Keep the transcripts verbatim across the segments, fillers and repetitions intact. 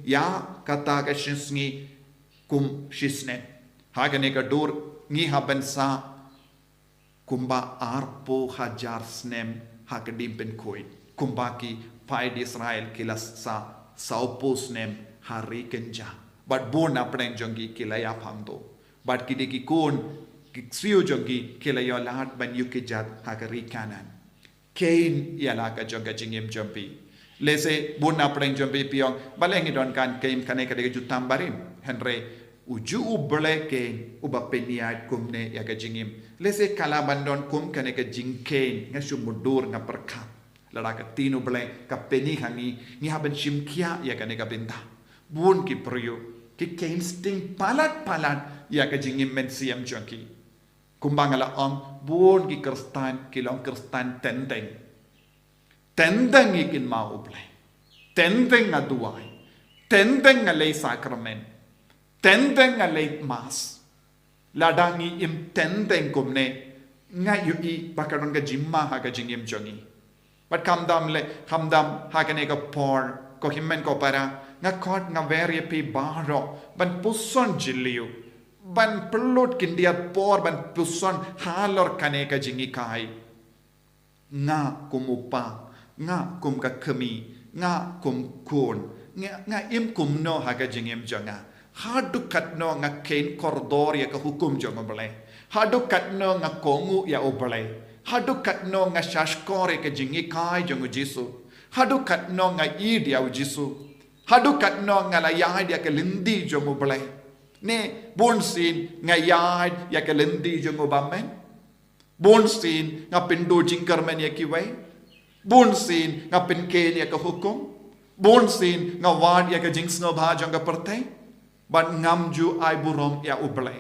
ïa kata ka shisngi kum shisnem. Ha kane ka dur ngi hap ban sah kumba arphew hajar snem ha ka diengpynkhuid, kumba ki paid Israel ki la sah sawphew snem ha ri kynja. Bad bun na pdeng jong ki ki la ïap hangto. Bad ki dei ki khun ki ksiew jong ki ki la ïoh lad ban ïuh kjat ha ka ri Kanaan. Kein ïa la ka jong ka jingim jong phi. Lehse bun na pdeng jong phi phi ong, balei ngi donkam kein, kane ka dei ka jutang barim. Hynrei u ju U Blei kein uba pynïaid kumne ïa ka jingim. Lehse ka lah ban don kum kane ka jingkein, nga shu mutdur, nga pyrkhat. Lada ka ktien U Blei ka pyni ha ngi, ngi hap ban shim khia ïa kane ka bynta. Bun ki briew ki kein sting palat palat ïa ka jingim mynsiem jong ki. Kumba nga la ong, bun ki Khristan ki long Khristan teng teng. Teng teng ngi kynmaw U Blei. Teng teng nga duwai. Teng teng nga leit sakramen. Teng teng nga leit mass. Lada ngi im teng teng kumne, nga ïohi ba ka don ka jingma ha ka jingim jong ngi. Bad khamtam leh, khamtam ha kane ka por, ko hynmen ko para, nga khot nga wer ïa phi baroh ban puson jylliew, ban pynlut khyndiat por ban puson halor kane ka jinghikai. Nga kum u kpa, nga kum ka kmie, nga kum khun, nga, nga im kumno ha ka jingim jong nga? Haduh katno nga kein kordor ïa ka hukum jong U Blei? Haduh katno nga kohnguh ïa U Blei? Haduh katno nga shahshkor ïa ka jinghikai jong U Jisu? Haduh katno nga ïeit ïa U Jisu? Haduh katno nga la ïaid ïa ka lynti jong U Blei? Ne bunsien nga ïaid ïa ka lynti jong u bymman? Bunsien nga pynduh jingkyrmen ïa kiwei? Bunsien nga pynkein ïa ka hukum? Bunsien nga wad ïa ka jingsngewbha jong ka pyrthei? Bad ngam ju ai burom ïa U Blei.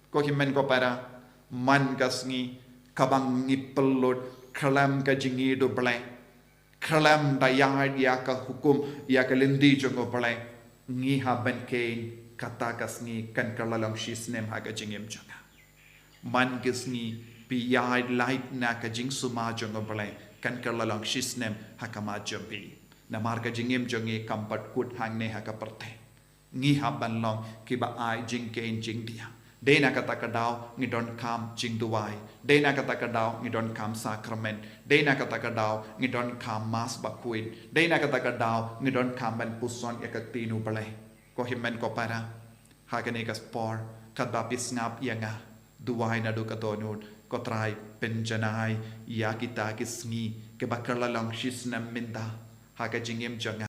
Ko hynmen ko para, man ka sngi kaba ngi pynlut khlem ka jingïeit U Blei, khlem da ïaid ïa ka hukum, ïa ka lynti jong U Blei, ngi hap ban kein, kata ka sngi kan kylla long shisnem ha ka jingim jong nga. Man ka sngi phi ïaid lait na ka jingsumar jong U Blei, kan kylla long shisnem ha khmat jong phi. Namar ka jingim jong ngi kam pat kut hangne ha ka pyrthei. Ngi hap ban long kiba ai jingkein jingdiah. Dei na kata ka daw ngi donkam jingduwai. Dei na kata ka daw ngi donkam sakramen. Dei na kata ka daw ngi donkam mass bakhuid. Dei na kata ka daw ngi donkam ban puson ïa ka ktien U Blei. Ko hynmen ko para, ha kane ka por, katba phi sngap ïa nga, duwai naduh ka dohnud, ko Trai pynjanai ïa kita ki sngi kiba kylla long shisnem mynta ha ka jingim jong nga.